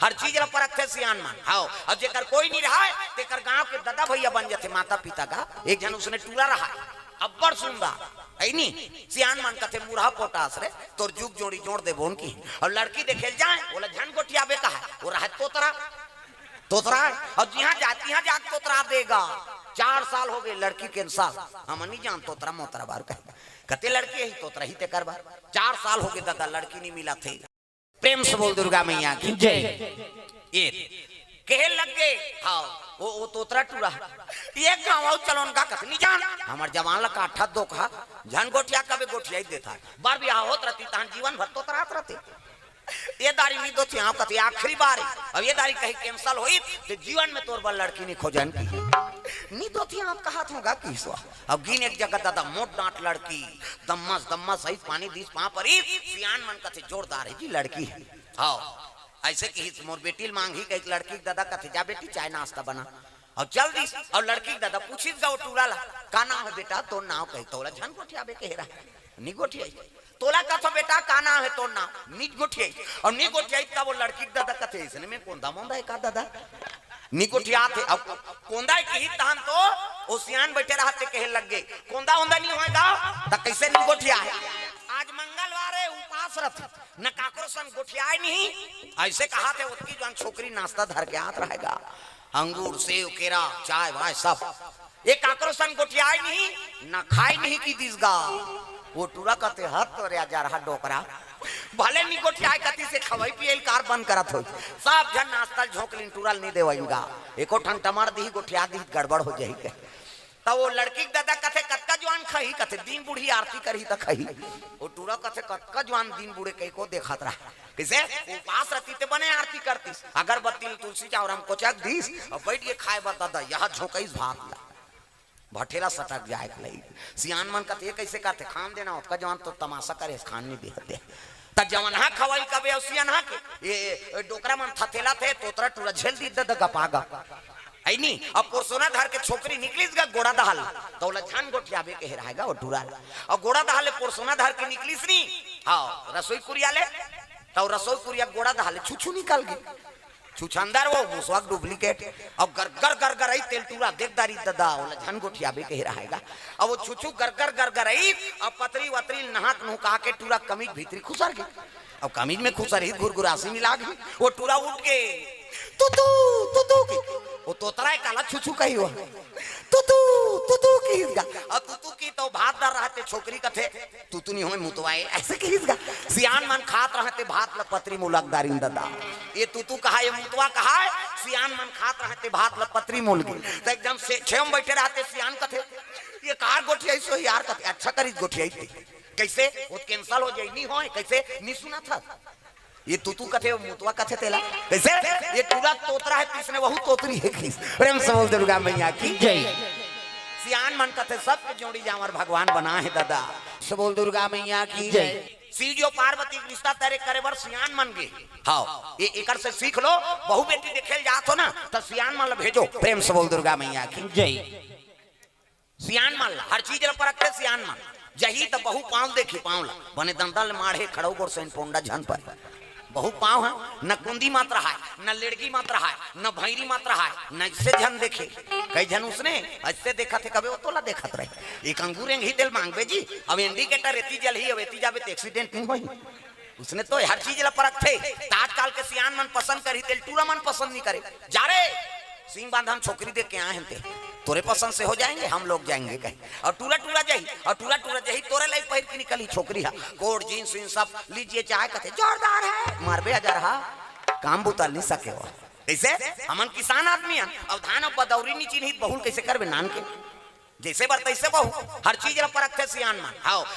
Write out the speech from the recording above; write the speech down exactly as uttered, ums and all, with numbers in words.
हर चीज ला परखथे सियान मन। हाव, अउ जेकर कोई नहीं रहय, तेकर गांव के ददा भैया बन जथे, माता पिता का। एक झन उसने टूरा रहय, अब्बड़ सुंदर, है नी? सियान मन कथे, "मुरहा पोटास रे, तोर जुग जोड़ी जोड़ देबोन की।" अउ लड़की देखे ल जाय, ओला झन गोठियाबे कहय, वो रहय तोतरा, तोतरा है। अउ जिहां जाय तिहां जाके तोतरा देगा। चार साल हो गए लड़की के साथ, हम नहीं जान तोतरा मोतरा बार कहे। कते लड़की है तोतरा ही तेकर बार। चार साल हो गए दादा, लड़की नहीं मिलथे। प्रेम से बोल दुर्गा मैया की जय। ये कहे लग गए, हाँ, वो, वो तोतरा टूरा है। ये गाँव आओ चलो उनका कथनी जान, हमार जवान ला काठा धोखा, झन गोठिया कबे गोठिया ही देथा। बार बिहाव होत रहती, तहन जीवन भर तोतरात रहते। ये दारी नी दोथी, हाँ, कथी आखिरी बार है। अब ये दारी कहीं cancel होई, तो जीवन में तोर बर लड़की नहीं खोजन की। नी दोथी, आप कहा था गा की सो। अब गिन एक जगह दादा मोट डांट लड़की, दम्मस, दम्मस सहित पानी दीस पाँव परी, सियान मन कथे जोरदार है जी लड़की है। हाँ, ऐसे की मोर बेटी ल मांगही कही लड़की के दादा कथे, "जा बेटी, चाय नाश्ता बना।" अउ चल दीस, अउ लड़की के दादा पूछिस गा वो टूरा ला, "का नाम है बेटा?" "तोर नाम कही।" "तोला झन गोठियाबे कहे रहा, नी गोठियाई।" "तोला कथो बेटा, का नाम है तोर नाम?" "नी गोठियाई।" अउ नी गोठियाई, तब वो लड़की के दादा कथे, "इसने में कोंदा मोंदा है का दादा?" नी गोठियात हे। अब कोंदा किही तहन तो ओ सियान बैठे रहते कहे लग गए, "कोंदा ओंदा नहीं होएगा, त कैसे नी गोठिया है?" आज मंगलवार है, उपास रथ, न काकरो संग गोठियाए नहीं। ऐसे कहा थे, ओतकी जवान छोकरी नाश्ता धर के आत रहेगा, अंगूर, सेव, केरा, चाय, वाय सब। ये काकरो संग गोठियाए नहीं, न खाए नहीं की दिस गा। वो टूरा कथे, "हद तोरे अजरहा डोकरा, भले नी गोठियाए कति से खवई पियल कार बंद करत होई, सब झन नाश्ता ल झोंक लिन, टूरा ल नी देवई गा, एको ठन टमड़ दिही, गोठिया दिही, गड़बड़ हो जाही।" त वो लड़की के दादा कथे, "कतका जवान खही?" कथे, "दिन बुढ़ी आरती करही त खही।" वो टूरा कथे, "कतका जवान दिन बुढ़े कही को देखत रहा।" कइसे? उपास रहती ते बने आरती करतीस, अगरबत्ती ल तुलसी चावरम कोचक दीस, अउ बैठ के खाए बर दादा, यह झोंकईस भात ला। भठेला सटक जाए के लई। सियान मन कथे, "ये कइसे करथे? खान देना, ओतका जवान तो तमाशा करे, खान नहीं देहत हे।" त जवनहा खवाई कबे अउ सियानहा के, ये डोकरा मन थथेला थे, तोतरा टूरा झेल दी दद गपा गप। है नी? अब पोरसोना धर के छोकरी निकलिस गा गोड़ा दहाल, त ओला झन गोठियाबे कहे रहेगा वो टूरा ला। अउ गोड़ा दहाल ले पोरसोना धर के निकलिस नी, हाँ, रसोई कुरिया ले, त रसोई कुरिया गोड़ा दहाल ले छुछू निकल गे। छुछंदर वो मुसवा के duplicate। अब गरगर गरगर आई तेल टूरा देख दारी ददा, ओला झन गोठियाबे कहे रहेगा। अब वो छुछू गरगर गरगर आई, अब पतरी वतरी नहाक नुका के टूरा कमीज भीतरी खुसर गे। अब कमीज में खुसर ही घुरघुरासी मिला गे, वो टूरा उठ के, "तुतू, तुतू" की, वो तोतरा है काला छुछू कही वो, "तुतू, तुतू" की गा। अब तुतू की तो भात डर रहते, छोकरी कथे, "तुतू नहीं होय मुतवाए", ऐसे कहिस गा। सियान मन खात रहते भात ल पतरी मुलक दारिन ददा। ये तुतू कहा, ये मुतवा कहा है, सियान मन खात रहते भात ल पतरी मुल गे। त एकदम से छेम बैठे रहते, सियान कथे, "ये कार गोठियाई सो यार?" कथे, "अच्छा करिस गोठियाई थे।" कइसे? वो cancel हो जाई, नहीं होय, कइसे? नहीं सुना था। ये तुतू कथे, वो मुतवा कथे तेला। कइसे? ये टूरा तोतरा है, तीसने वहू तोतरी है खीस। प्रेम से बोल दुर्गा मैया की जय। सियान मन कथे, "सबके जोड़ी जांवर भगवान बनाय हे ददा।" से बोल दुर्गा मैया की जय। शिव जी अउ पार्वती के रिश्ता तय करे बर सियान मन गे। हाँ, ये एकर से सीख लो, बहू बेटी देखे ल जात हो ना, त सियान मन ल भेजो। प्रेम से बोल दुर्गा मैया की जय। सियान मन ला, हर चीज ला परखथे सियान मन। जही त बहू पाँव देखी, पाँव ला। बने दंदल माढ़े खड़ो गोड़ सैन पोंडा झन पर। बहू पाँव है, न कुंदी मत रहाय, न लेड़गी मत रहाय, न भैरी मत रहाय, न इससे झन देखे। कई झन उसने ऐसे देखत हे, कबे वो तोला देखत रहे। एक अंगूर एंगही तेल मांगबे जी, अब indicator एती जलही, अब एती जाबे त accident नहीं होही। उसने तो हर चीज ला परखथे। त आजकाल के सियान मन पसंद करही तेल टूरा मन पसंद नहीं करे। जा रे, सिंह बांधा म छोकरी देख के आए हन ते, तोरे पसंद से हो जाएंगे, हम लोग जाएंगे कहीं। अउ टूरा टूरा जाही, अउ टूरा टूरा जाही, तोरे लाई पहिर के निकलही छोकरी हा। कोट, जींस, वींस सब लीजिए चाहे कथे, "जोरदार है।" मारबे अजरहा, काम बुता नहीं सके हो। कइसे? हमन किसान आदमी हन, अब धान अउ बदौरी नहीं चिन्ही, त बहुल कइसे करबे नान के? जइसे बर तइसे बहू, हर चीज ला परखथे सियान मन। हाव,